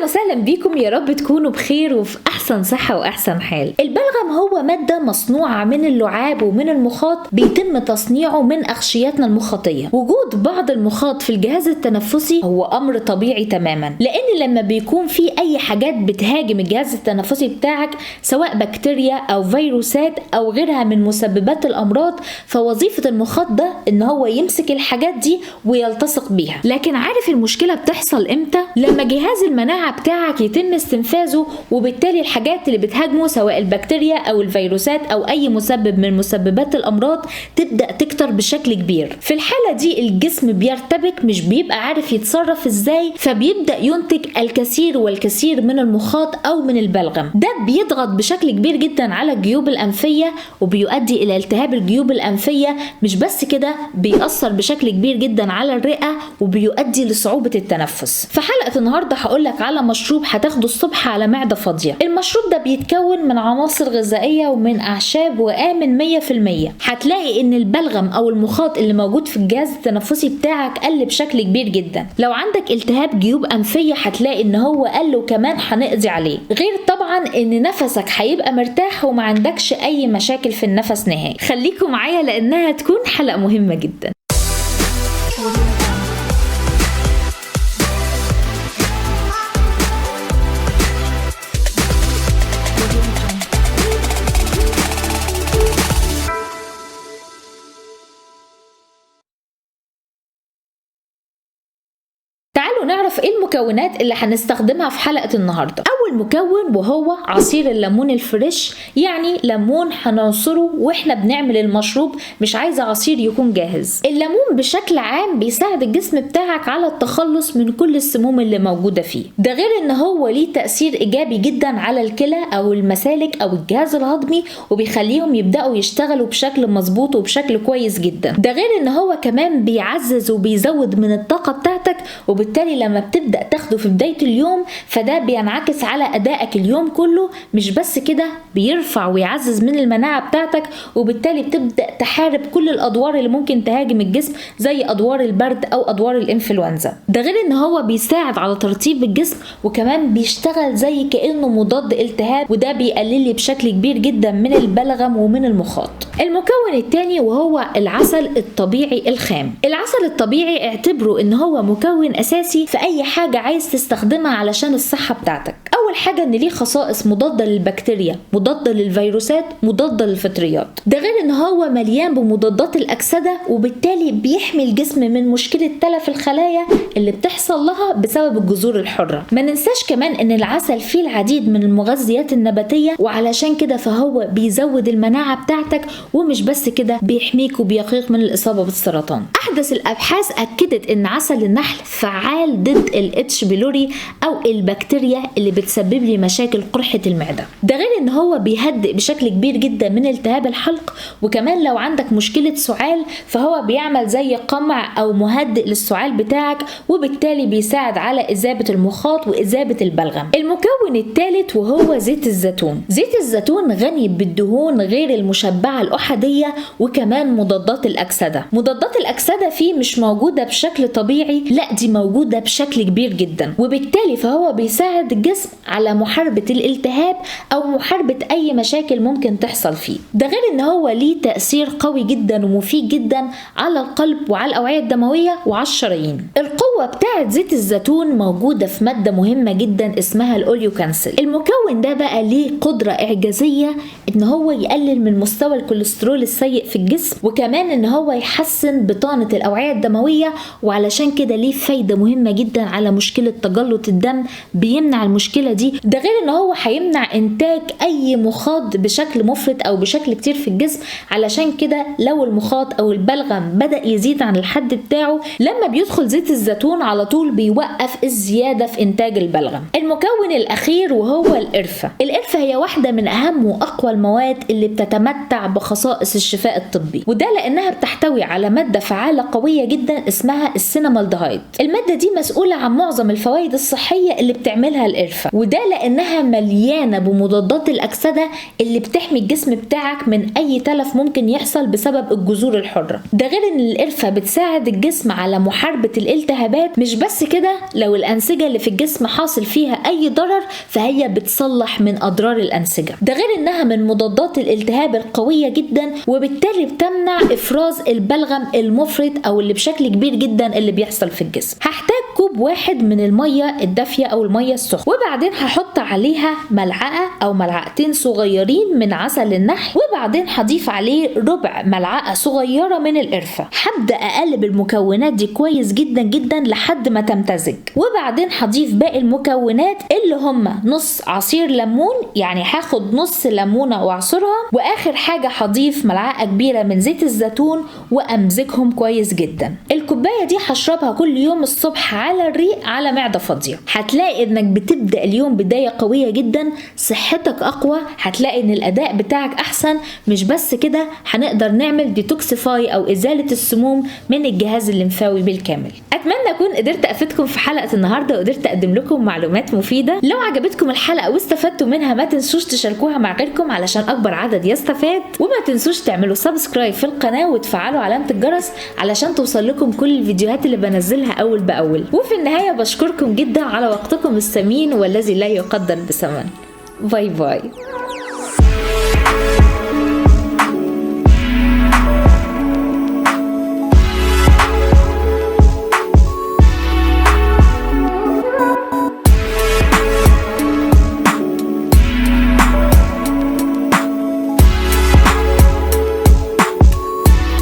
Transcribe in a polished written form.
اهلا وسهلا بيكم، يا رب تكونوا بخير وفي احسن صحة واحسن حال. البلغم هو مادة مصنوعة من اللعاب ومن المخاط، بيتم تصنيعه من اغشياتنا المخاطيه. وجود بعض المخاط في الجهاز التنفسي هو امر طبيعي تماما، لان لما بيكون في اي حاجات بتهاجم الجهاز التنفسي بتاعك سواء بكتيريا او فيروسات او غيرها من مسببات الامراض، فوظيفه المخاط ده ان هو يمسك الحاجات دي ويلتصق بيها. لكن عارف المشكلة بتحصل امتى؟ لما جهاز المناعة بتاعك يتم استنفاذه، وبالتالي الحاجات اللي بتهاجمه سواء البكتيريا او الفيروسات او اي مسبب من مسببات الامراض تبدا تكتر بشكل كبير. في الحالة دي الجسم بيرتبك، مش بيبقى عارف يتصرف ازاي، فبيبدا ينتج الكثير والكثير من المخاط او من البلغم. ده بيضغط بشكل كبير جدا على الجيوب الانفيه وبيؤدي الى التهاب الجيوب الانفيه. مش بس كده، بيأثر بشكل كبير جدا على الرئة وبيؤدي لصعوبه التنفس. في حلقة النهارده هقولك على مشروب هتاخده الصبح على معده فاضية. المشروب ده بيتكون من عناصر غذائية ومن اعشاب وامن 100%. هتلاقي ان البلغم او المخاط اللي موجود في الجهاز التنفسي بتاعك قل بشكل كبير جدا. لو عندك التهاب جيوب انفيه هتلاقي ان هو قل، وكمان هنقضي عليه. غير طبعا ان نفسك هيبقى مرتاح وما عندكش اي مشاكل في النفس نهائي. خليكم معايا لانها تكون حلقة مهمة جدا. تعالوا نعرف ايه المكونات اللي هنستخدمها في حلقة النهاردة. اول مكون وهو عصير الليمون الفريش، يعني ليمون هنعصره واحنا بنعمل المشروب، مش عايزة عصير يكون جاهز. الليمون بشكل عام بيساعد الجسم بتاعك على التخلص من كل السموم اللي موجودة فيه، ده غير ان هو ليه تأثير ايجابي جدا على الكلى او المسالك او الجهاز الهضمي، وبيخليهم يبدأوا يشتغلوا بشكل مظبوط وبشكل كويس جدا. ده غير ان هو كمان بيعزز وبيزود من الطاقة بتاعتك، وبالتالي لما بتبدأ تاخده في بداية اليوم فده بينعكس على أدائك اليوم كله. مش بس كده، بيرفع ويعزز من المناعة بتاعتك، وبالتالي بتبدأ تحارب كل الأدوار اللي ممكن تهاجم الجسم زي أدوار البرد أو أدوار الإنفلونزا. ده غير إن هو بيساعد على ترطيب الجسم، وكمان بيشتغل زي كأنه مضاد التهاب، وده بيقلل لي بشكل كبير جدا من البلغم ومن المخاط. المكون الثاني وهو العسل الطبيعي الخام. العسل الطبيعي اعتبره إن هو مكون أساسي في أي حاجة عايز تستخدمها علشان الصحة بتاعتك. أول حاجة إن ليه خصائص مضادة للبكتيريا، مضادة للفيروسات، مضادة للفطريات. ده غير إن هو مليان بمضادات الأكسدة، وبالتالي بيحمي الجسم من مشكلة تلف الخلايا اللي بتحصل لها بسبب الجذور الحرة. ما ننساش كمان إن العسل فيه العديد من المغذيات النباتية، وعلشان كده فهو بيزود المناعة بتاعتك، ومش بس كده بيحميك وبيقيك من الإصابة بالسرطان. أحدث الأبحاث أكدت إن عسل النحل فعال ضد ال H. pylori أو البكتيريا اللي بتسبب لي مشاكل قرحة المعدة. ده غير إن هو بيهدئ بشكل كبير جدا من التهاب الحلق، وكمان لو عندك مشكلة سعال فهو بيعمل زي قمع أو مهدئ للسعال بتاعك، وبالتالي بيساعد على إذابة المخاط وإذابة البلغم. المكون الثالث وهو زيت الزيتون. زيت الزيتون غني بالدهون غير المشبعة الأحادية، وكمان مضادات الأكسدة. مضادات الأكسدة فيه مش موجودة بشكل طبيعي، لا دي موجودة بشكل كبير جدا، وبالتالي فهو بيساعد الجسم على محاربة الالتهاب أو محاربة أي مشاكل ممكن تحصل فيه. ده غير إن هو ليه تأثير قوي جدا ومفيد جدا على القلب وعلى الأوعية الدموية وعلى الشرايين. القوة بتاعة زيت الزيتون موجودة في مادة مهمة جدا اسمها الأوليوكانسل. المكون ده بقى ليه قدرة إعجازية إن هو يقلل من مستوى الكوليسترول السيء في الجسم، وكمان إن هو يحسن بطانة الأوعية الدموية، وعلشان كده ليه فايدة مهمة جدا على مشكلة تجلط الدم، بيمنع المشكلة دي. ده غير ان هو هيمنع انتاج اي مخاط بشكل مفرط او بشكل كتير في الجسم، علشان كده لو المخاط او البلغم بدأ يزيد عن الحد بتاعه لما بيدخل زيت الزيتون على طول بيوقف الزيادة في انتاج البلغم. المكون الاخير وهو القرفة. القرفة هي واحدة من اهم واقوى المواد اللي بتتمتع بخصائص الشفاء الطبي، وده لانها بتحتوي على مادة فعالة قوية جدا اسمها السينامالدهايد. المادة دي مسؤولة عن معظم الفوائد الصحية اللي بتعملها القرفة، وده لانها مليانة بمضادات الاكسدة اللي بتحمي الجسم بتاعك من اي تلف ممكن يحصل بسبب الجذور الحرة. ده غير ان القرفة بتساعد الجسم على محاربة الالتهابات الالتهابات. مش بس كده، لو الأنسجة اللي في الجسم حاصل فيها أي ضرر فهي بتصلح من أضرار الأنسجة. ده غير إنها من مضادات الالتهاب القوية جدا، وبالتالي بتمنع إفراز البلغم المفرط أو اللي بشكل كبير جدا اللي بيحصل في الجسم. هحتاج كوب واحد من المية الدافية أو المية السخنة، وبعدين هحط عليها ملعقة أو ملعقتين صغيرين من عسل النحل، وبعدين هضيف عليه ربع ملعقة صغيرة من القرفة. هبدأ أقلب المكونات دي كويس جدا جدا لحد ما تمتزج، وبعدين هضيف باقي المكونات اللي هم نص عصير ليمون، يعني هاخد نص ليمونة واعصرها، واخر حاجة هضيف ملعقة كبيرة من زيت الزيتون وامزجهم كويس جدا. الكوباية دي هشربها كل يوم الصبح على الريق على معدة فاضية. هتلاقي انك بتبدأ اليوم بداية قوية جدا، صحتك اقوى، هتلاقي ان الاداء بتاعك احسن. مش بس كده، هنقدر نعمل detoxify او ازالة السموم من الجهاز الليمفاوي بالكامل. اتمنى اكون قدرت افيدكم في حلقة النهاردة وقدرت اقدم لكم معلومات مفيدة. لو عجبتكم الحلقة واستفدتوا منها ما تنسوش تشاركوها مع غيركم علشان اكبر عدد يستفاد، وما تنسوش تعملوا subscribe في القناة وتفعلوا علامة الجرس علشان توصل لكم كل الفيديوهات اللي بنزلها اول باول. وفي النهاية بشكركم جدا على وقتكم الثمين والذي لا يقدر بثمن. bye bye.